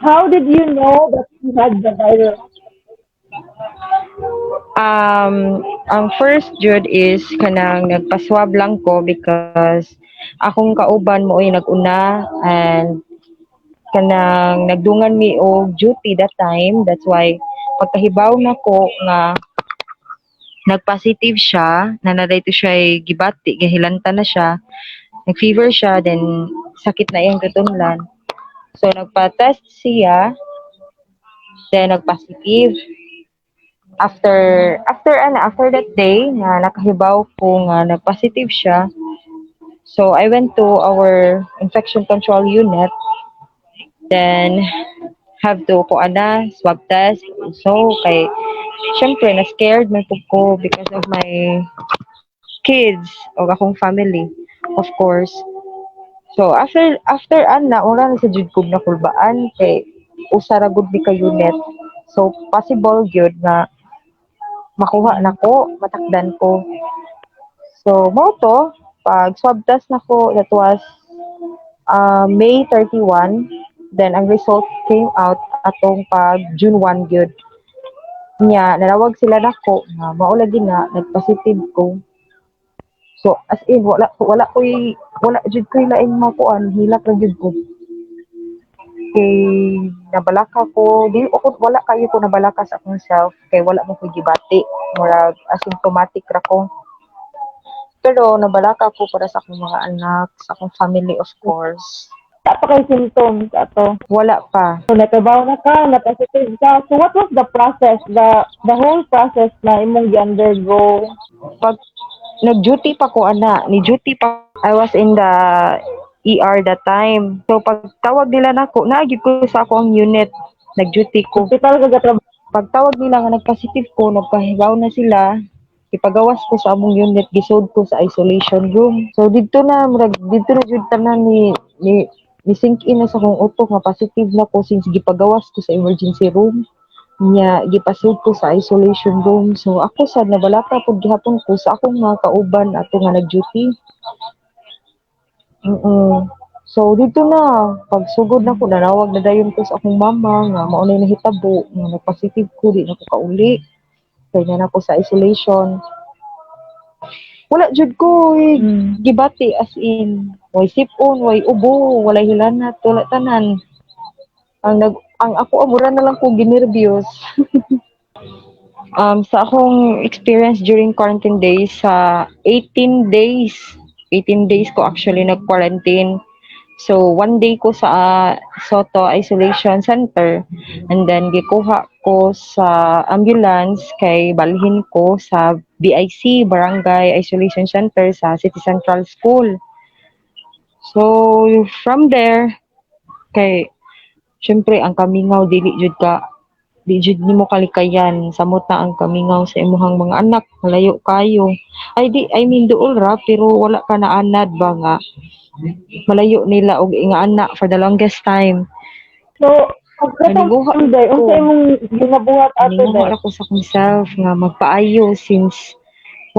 How did you know that you had the virus? Ang first jud is kanang nagpa-swab lang ko because akong kauban maoy nag-una and kanang nagdungan mi og duty that time. That's why pagkahibaw nako nga nag-positive siya, na naa to siya gibati, gihilanta na siya, nag-fever siya, then sakit na iyang tutunlan. So nagpa-test siya, then nag-positive. After that day nga nakahibaw ko nga nag-positive siya, so I went to our infection control unit, then have to ko ana swab test. So kay syempre na scared man pud ko because of my kids o akong family, of course. So after ana, wala na sa jud ko nakulbaan kay usa ra gud mi ka unit. So possible gyud nga makuha nako, matakdan ko. So mao to, pag swab test nako, that was May 31, then ang result came out atong pag June 1 gyud. Nya nanawag sila nako nga mao lagi na nag-positive ko. So as in wala jud ko'y laing makuan, hilak ra gyud ko. Kay nabalaka ko, di ako, wala kayo ko nabalaka sa akong self kay wala mo ko gibati, murag asymptomatic ra ko. Pero nabalaka ko para sa akong mga anak, sa akong family, of course. Wala pa kay symptoms ato? Wala pa. So natrabaho na ka, na-positive ka. So what was the process, the whole process na imong gi-undergo? Pag nag-duty pa ko ana, ni duty pa, I was in the ER that time. So pag tawag nila nako, naa gyud ko sa ako ang unit, nag-duty ko. Hospital ka gatrabaho? Pagtawag nila nga nag-positive ko, nagpahibaw na sila, ipagawas ko sa among unit, gisod ko sa isolation room. So didto na murag didto na jud tanan ni sink in na sa akong utok nga positive na ko since gipagawas ko sa emergency room. Nya gipasud ko sa isolation room. So ako sad nabalaka pud gihapon ko sa akong mga kauban ato nga nag-duty. So didto na pagsugod nako, nanawag na dayon ko sa akong mama nga mao nay nahitabo, nga nag-positive ko, di na ko kauli. Kay naa na ko sa isolation. Wala jud ko eh, gibati, as in way sipon, way ubo, walay hilanat, wala tanan. Ang ako mura na lang ko ginerbyos. Sa akong experience during quarantine days, sa 18 days, 18 days ko actually nag-quarantine. So, one day ko sa Sotto Isolation Center and then gikuha ko sa ambulance kay balhin ko sa BIC, Barangay Isolation Center sa City Central School. So, from there, kay syempre ang kamingaw, dili jud ka, di jud nimo kalikayan, samot na ang kamingaw sa imuhang mga anak, malayo kayo. Ay di, I mean, duol ra pero wala ka naanad ba nga malayo nila og inga-ana for the longest time. So, pagkatong Naninguha day, ko. Unsa imong ginabuhat ato Naninguha day? ra ko sa akong self nga magpaayo since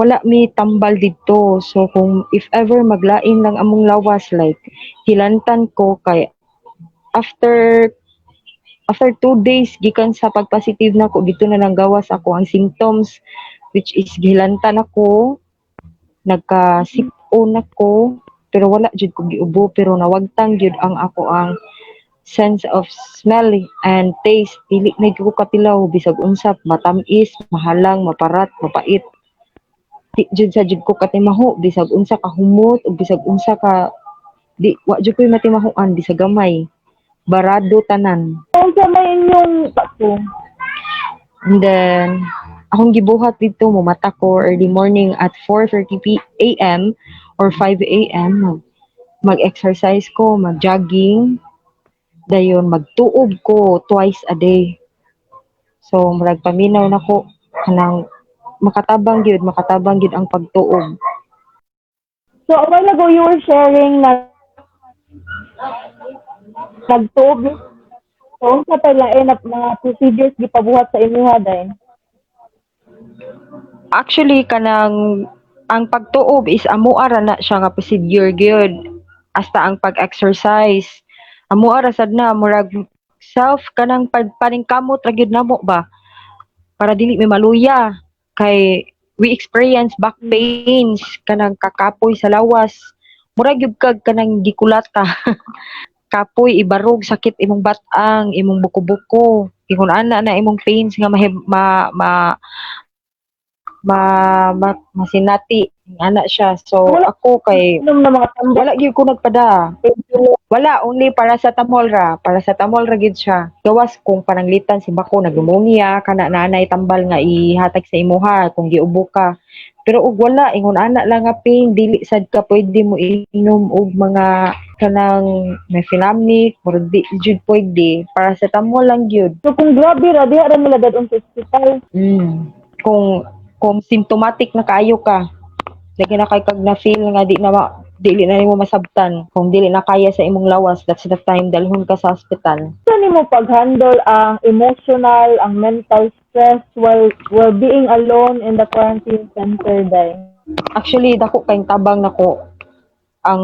wala mi tambal didto. So kung if ever maglain lang among lawas, like hilantan ko, kay after 2 days gikan sa pagpositive nako, didto na nang gawas ako ang symptoms, which is gihilantan ako, nagka-sipon ako, pero wala jud ko giubo, pero nawagtang gyud ang ako ang sense of smell and taste. Dili na gyud ko katilaw bisag unsa, matamis, mahalang, maparat, mapait. Di jud sa jud ko katimaho bisag unsa ka humot o bisag unsa ka, di wa jud ko'y matimahoan bisag gamay. Barado tanan. Unsa may inyong ko? And then akong gibuhat didto, momata ko early morning at 4:30 a.m. or 5 a.m., mag-exercise ko, mag-jogging, dayon magtuob ko twice a day. So murag paminaw nako kanang makatabang gyud ang pagtuob. So a while ago you were sharing na nagtuob. So unsa pa lain na mga procedures gipabuhat sa imuha day? Actually, kanang ang pagtuob is amoa ra na siya nga procedure gyud. Hasta ang pag-exercise. Amoa ra sad na murag Self kanang pagpaningkamot ra gyud namo ba para dili mi maluya kay we experience back pains, kanang kakapoy sa lawas, murag gyud kag kanang gikulata, kapoy, ibarog, sakit imong batang, imong buko-buko, ingon ana na imong pains nga mahib, ma, ma ma, ma masinati ana siya. So Wala ako kay inom na mga tambal? Wala gyud ko nagpada. Wala, only paracetamol ra. Paracetamol ra gyud siya. Gawas kung pananglitan si bako nagpneumonia kana, naanay tambal nga ihatag sa imuha kung giubo ka. Pero og wala, ingon ana lang nga pain, dili sad ka pwede mo inom og mga kanang mefenamic, murag di jud pwede. Paracetamol lang gyud. So kung grabe ra, diha ra nila dadon sa ospital? Kung symptomatic na kaayo ka, lagi na kay kag na feel nga di na dili na nimo masabtan, kung dili na kaya sa imong lawas, that's the time dalhon ka sa hospital. Unsa nimo pag-handle ang emotional, ang mental stress while being alone in the quarantine center, day? Actually, dako kayong tabang nako ang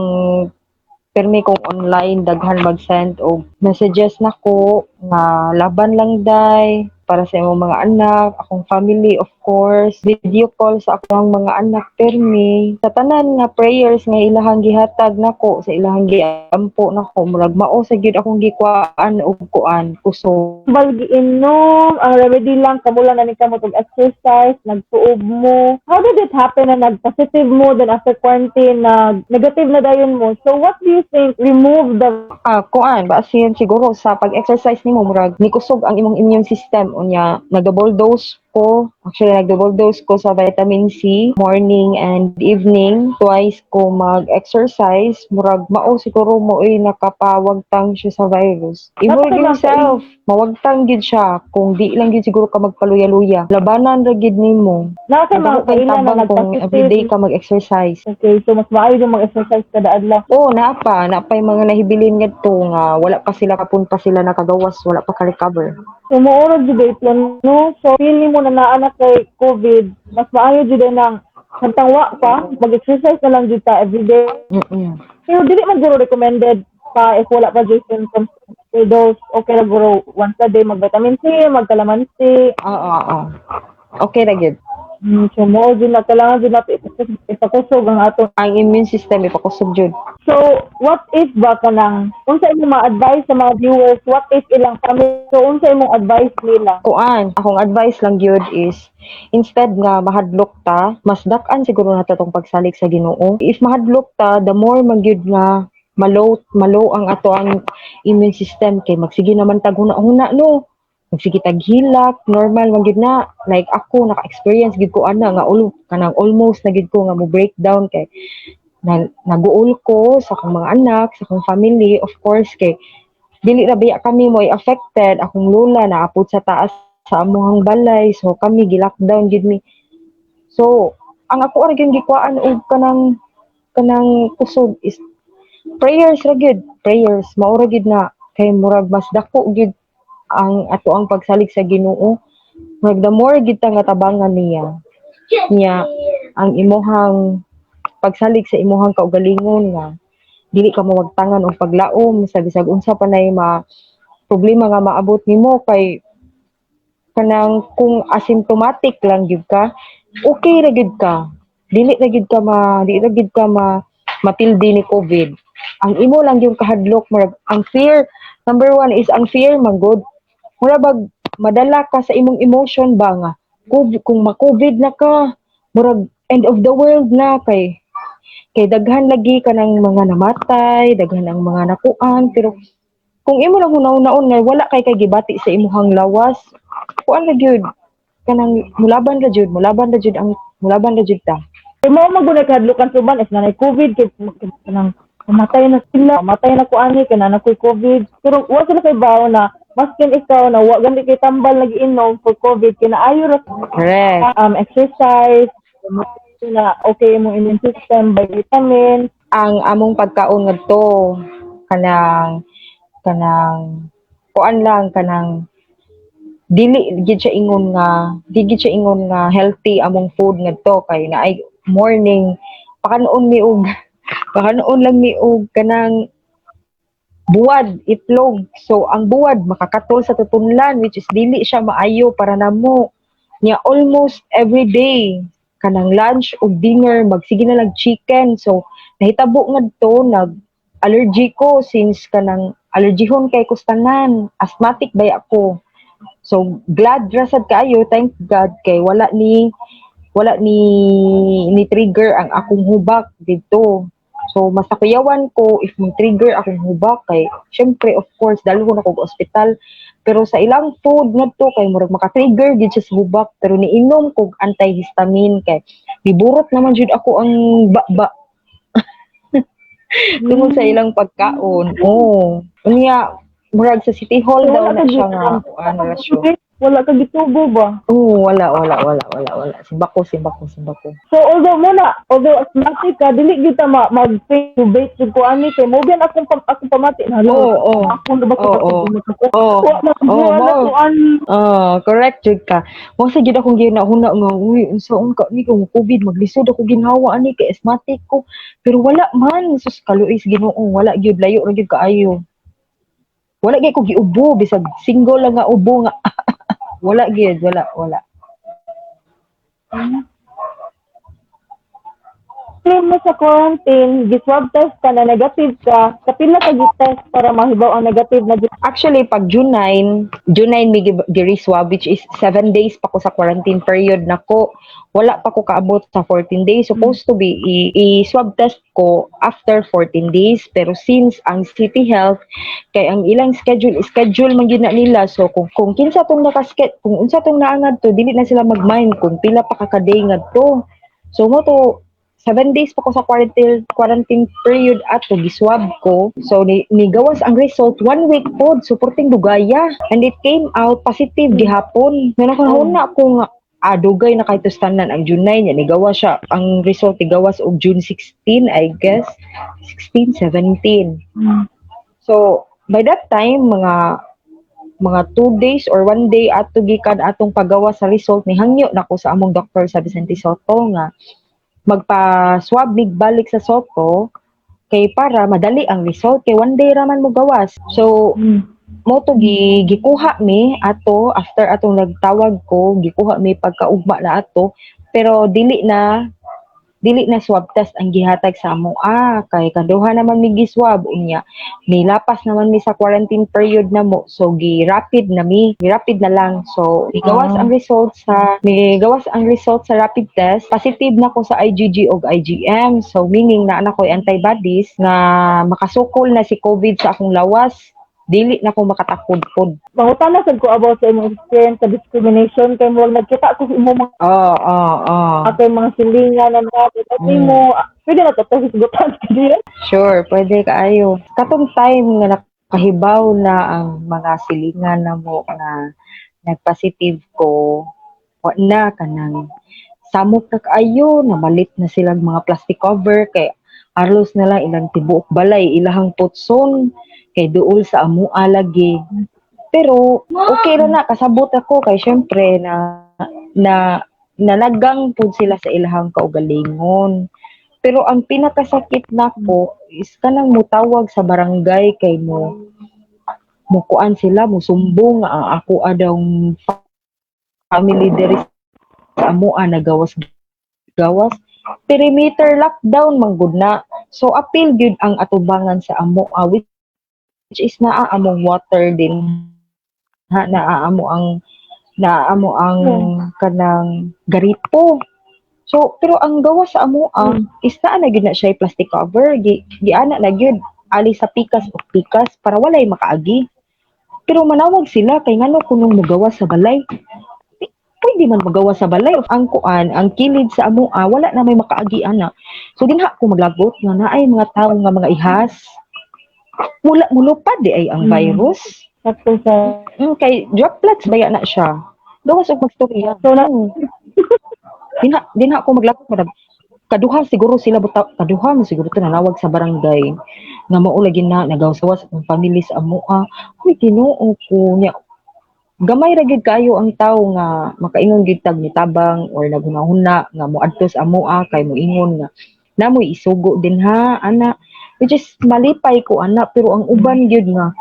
pirmi kong online, daghan mag-send og messages nako nga laban lang day para sa imong mga anak, akong family, of course, video call sa akong mga anak pirmi. Sa tanan nga prayers nga ilahang gihatag nako, sa ilahang giampo nako, murag mao sa gyud akong gikuhaan og kuan, kusog. Tambal giinom, ang remedy lang kamo lang naningkamot og exercise, nagtuob mo. How did it happen na nag-positive mo, then after quarantine, nag negative na dayon mo? So what do you think remove the Ah, kuan, basin siguro sa pag-exercise nimo, murag nikusog ang imong immune system. Unya nag-double dose ko. Actually, nag-double dose ko sa vitamin C morning and evening. Twice ko mag-exercise, murag mao siguro mo ay nakapawagtang siya sa virus. Imo Dapat gyud lang self, mawagtang gyud siya kung di lang gyud siguro ka magpaluya-luya. Labanan ra gyud nimo. Naa kay mga Dako kay kaila na tabang kung nag-positive? Everyday ka mag-exercise. Okay, so mas maayo yung mag-exercise kada adlaw. Oo, naa pa. Naa pa yung mga nahibilin ngadto nga wala pa sila, kapun pa sila nakagawas, wala pa ka-recover. So muurog jud ay no. So feeling mo na naa na kay COVID, mas maayo jud ay nang samtang wa pa, mag-exercise na lang jud ta everyday. Pero dili man guro recommended pa if wala pa jud symptoms. For those, okay ra guro once a day mag vitamin C, magkalamansi. Oo. Okay ra gyud. So mo jud na kailangan jud nato ipakusog ang atong Ang immune system ipakusog jud. So, what if ba kanang unsa imong ma-advise sa mga viewers, what if ilang family, so unsa imong advice nila? Kuan, akong advice lang gyud is instead nga mahadlok ta, mas dak-an siguro nato tong pagsalig sa Ginoo. If mahadlok ta, the more man gyud nga malo ang ato ang immune system kay magsige naman tag huna-huna, no. Magsige tag hilak, normal man gyud na. Like ako, naka-experience gyud ko ana nga ulo kanang almost na gyud ko nga mo breakdown kay na, naguol ko sa akong mga anak, sa akong family, of course, kay dili ra biya kami mo affected, akong lola naapod sa taas sa amuhang balay, so kami gi-lockdown gyud mi. So, ang ako ra gyud gikuhaan og kanang kusog is prayers ra gyud, prayers mao ra gyud na kay murag mas dako gyud ang ato ang pagsalig sa Ginoo. Murag the more gyud ta nga tabangan niya, niya ang imuhang pagsalig sa imuhang kaugalingon nga dili ka mawagtangan og paglaom sa bisag unsa pa nay ma problema nga maabot nimo, kay kanang kung asymptomatic lang gyud ka, okay ra gyud ka, dili ra gyud ka ma matildi ni COVID. Ang imo lang yung kahadlok, murag ang fear, number one is ang fear man gud, mura bag madala ka sa imong emotion ba nga COVID, kung ma-COVID na ka, murag end of the world na, kay daghan lagi ka ng mga namatay, daghan ang mga nakuan. Pero kung imo lang hunahunaon nga wala kay gibati sa imuhang lawas, kuan ra gyud, kanang mulaban ra gyud ta. Kay mao man gud kahadlukan suban if nanay COVID kay kanang mamatay na sila, mamatay na ko ani kay naa koy COVID. Pero wa sila kay bawo na maskin ikaw na wa gani kay tambal nagiinom for COVID, kinaayo ra exercise na okay imong immune system by vitamin. Ang among pagkaon ngadto kanang kuan lang, kanang dili gid siya ingon nga healthy among food ngadto kay naay morning pakanoon lang mi og kanang Buwad, itlog. So ang buwad makakatol sa tutunlan, which is dili siya maayo para namo. Nya almost every day kanang lunch ug dinner magsige na lang chicken. So nahitabo ngadto nag allergy ko since kanang allergyhon kay kustanan, asthmatic bay ako. So glad ra sad kaayo, thank God kay wala ni trigger ang akong hubak didto. So mas nakuyawan ko if mo trigger akong hubak kay syempre, of course, dalhon ako og ospital. Pero sa ilang food ngadto kay murag maka-trigger gid siya sa hubak, pero niinom kog antihistamine kay niburot naman jud ako ang ba tungod sa ilang pagkaon. Oh. Unya murag sa City Hall So, daw wala na ka siya nga kuan rasyon. Wala ka gitubo ba? Oo, wala, wala, wala, wala, wala. Simbako, simbako, simbako. So although mo na, although asthmatic ka, dili gyud ta mag-bait jud ko ani kay mo gan akong pamati na. Oo. Ako na ba ko? Oo. Wa na Oo, wala ko ani. Oh, correct jud ka. Mo sa jud akong ginahuna nga, uy, unsaon ka ni kung COVID, maglisod ako ginhawa ani kay asthmatic ko. Pero wala man, sus, kaluoy sa Ginoo, wala gyud, layo ra gyud kaayo. Wala gyud ko giubo bisag single lang nga ubo nga wala gyud, wala, wala. Claim mo sa quarantine, gi-swab test ka na negative ka, kapila ka gi-test para mahibaw ang negative na jud? Actually, pag June 9, June 9 may gi-reswab, which is 7 days pa ko sa quarantine period nako. Wala pa ko kaabot sa 14 days. Supposed to be i-swab test ko after 14 days, pero since ang City Health kay ang ilang schedule, schedule man gyud na nila. So kung kinsa tong naka kung unsa tong naangad to, dili na sila mag-mind kung pila pa ka ka-day ngadto. So mo to 7 days pa ko sa quarantine period ato giswab ko. So ni gawas ang result one week pod, supporting dugaya. And it came out positive gihapon. Nga nakahuna ko nga dugay na kay tanan ang June 9 niya ni gawas siya ang result, ni gawas og June 16, I guess, 16, 17. So by that time, mga 2 days or one day ato gikan atong paggawa sa result, ni hangyo nako sa among doktor sa Vicente Sotto nga magpa-swab mig balik sa Sotto kay para madali ang result kay one day raman mo gawas. So mo to gikuha mi ato after atong nagtawag ko, gikuha mi pagkaugma na ato, pero dili na swab test ang gihatag sa amo kay kaduha naman mi giswab, unya nilapas naman mi sa quarantine period na mo, so gi rapid na mi, gi rapid na lang. So gigawas ang result sa rapid test, positive na ko sa IgG og IgM. So meaning na ana ko antibodies nga makasukol na si COVID sa akong lawas, dili na ko makatakod pod. Mangutana sad ko about sa imong experience sa discrimination kay murag nagkita ko sa imong mga Oo. ato mga silingan na mga mo pwede na to hisgutan diyan. Sure, pwede kaayo. Katong time nga nakahibaw na ang mga silingan na mo nga nag-positive ko, wa na kanang samok na kaayo, namalit na silang mga plastic cover kay alos na lang ilang tibuok balay ilahang putson kay duol sa amua lagi. Pero okay ra na, kasabot ako kay syempre na na nanagang pud sila sa ilahang kaugalingon. Pero ang pinakasakit nako is kanang mutawag sa barangay kay mo mukuan sila, musumbong nga ang ako adong family diri sa amoa nagawas gawas. Perimeter lockdown man gud na. So apil gyud ang atubangan sa amoa, which is naa among water din ha, naa amo ang kanang garipo. So pero ang gawas sa amoa is naa na gyud na siya plastic cover, gi giana na gyud ali sa pikas o pikas para walay makaagi. Pero manawag sila kay ngano kunong mogawas sa balay. Di, pwede man magawas sa balay ang kuan, ang kilid sa amoa wala na may makaagi ana. So dinha ko maglagot nga naay mga tawo nga mga ihas mula mulupad di ay ang virus. Sakto sa Kay droplets baya na siya. Gawas og magstorya. So na Dinha ko maglagot, madam. Kaduha siguro sila buta, kaduha mo siguro to nanawag sa barangay nga mao lagi na nagawas ang family sa amoa. Uy, Ginoo ko nya. Gamay ra gyud kaayo ang tawo nga makaingon gyud tag nitabang or naghunahuna nga moadto sa amoa kay moingon nga namoy isugo din ha ana. Which is malipay ko ana, pero ang uban gyud nga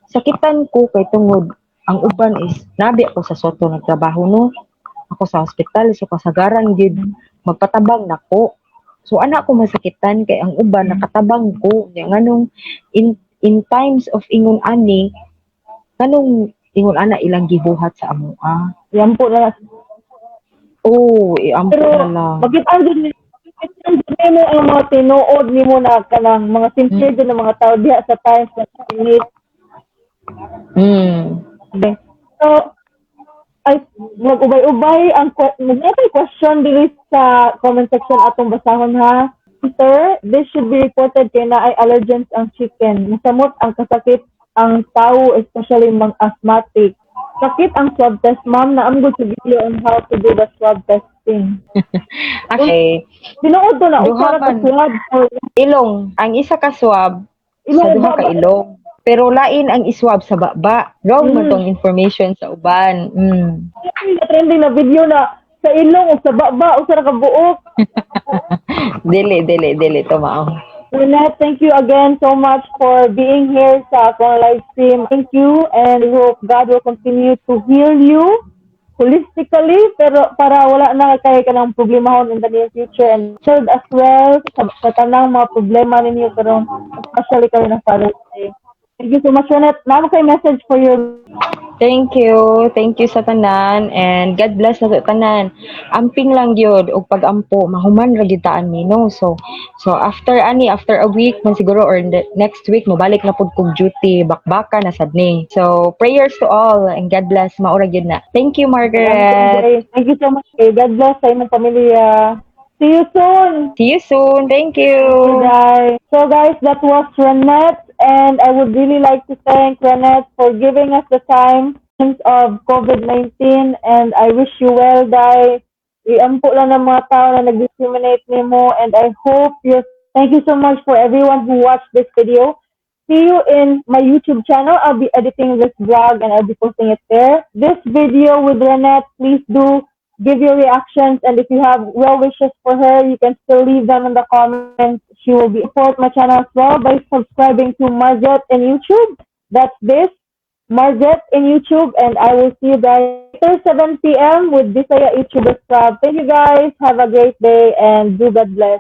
sakitan ko kay tungod ang uban is nabi ako sa Sotto nagtrabaho, no, ako sa hospital, so kasagaran gyud magpatabang nako. So ana ko masakitan kay ang uban nakatabang ko. Nya nganong in times of ingon ani, nganong ingon ana ilang gibuhat sa amoa? Yan po na. Oh, iampo Pero na lang. Makita jud nimo ang mga tinuod nimo na kanang mga sincere jud na mga tao diha sa times na init. So, ay, mag-ubay-ubay ang mag question diri sa comment section, atong basahon ha. Sir, this should be reported kay naay allergens ang chicken. Masamot ang kasakit ang tao, especially mga asthmatic. Sakit ang swab test, ma'am. Naa man gud sa video on how to do the swab testing. Okay. Tinuod to na Duha usa ra ka man. Swab or Ilong. Ang isa ka swab sa ilong duha ka ba- ilong. Pero lain ang iswab sa baba. Wrong man tong information sa uban. Na trending na video na sa ilong o sa baba, usa ra ka buok. Dili, dili, dili to mao. Lynette, thank you again so much for being here sa akong live stream. Thank you, and we hope God will continue to heal you holistically, pero para wala na kay kanang problemahon in the near future, and child as well sa tanang mga problema ninyo karon, especially karon na Father's Day. Thank you so much, Lynette. Naa kay message for your Thank you. Thank you sa tanan and God bless na tanan. Amping lang gyud og pag-ampo, mahuman ra gyud taan ni, no. So after ani, after a week man siguro or the next week, mobalik na pud kog duty, bakbaka na sad ni. So prayers to all and God bless, mao ra gyud na. Thank you, Margaret. Thank you so much. Okay, God bless sa imong pamilya. See you soon. See you soon. Thank you. Guys. So guys, that was Renette, and I would really like to thank Renette for giving us the time of COVID-19, and I wish you well, Dai. Iampo lang ng mga tao na nag-discriminate nimo, and I hope you. Thank you so much for everyone who watched this video. See you in my YouTube channel. I'll be editing this vlog and I'll be posting it there. This video with Renette, please do give your reactions, and if you have well wishes for her, you can still leave them in the comments. She will be support my channel as well by subscribing to Margaret in YouTube. That's this Margaret in YouTube, and I will see you guys later, 7 p.m. with Bisaya YouTubers Club. Thank you guys. Have a great day and do God bless.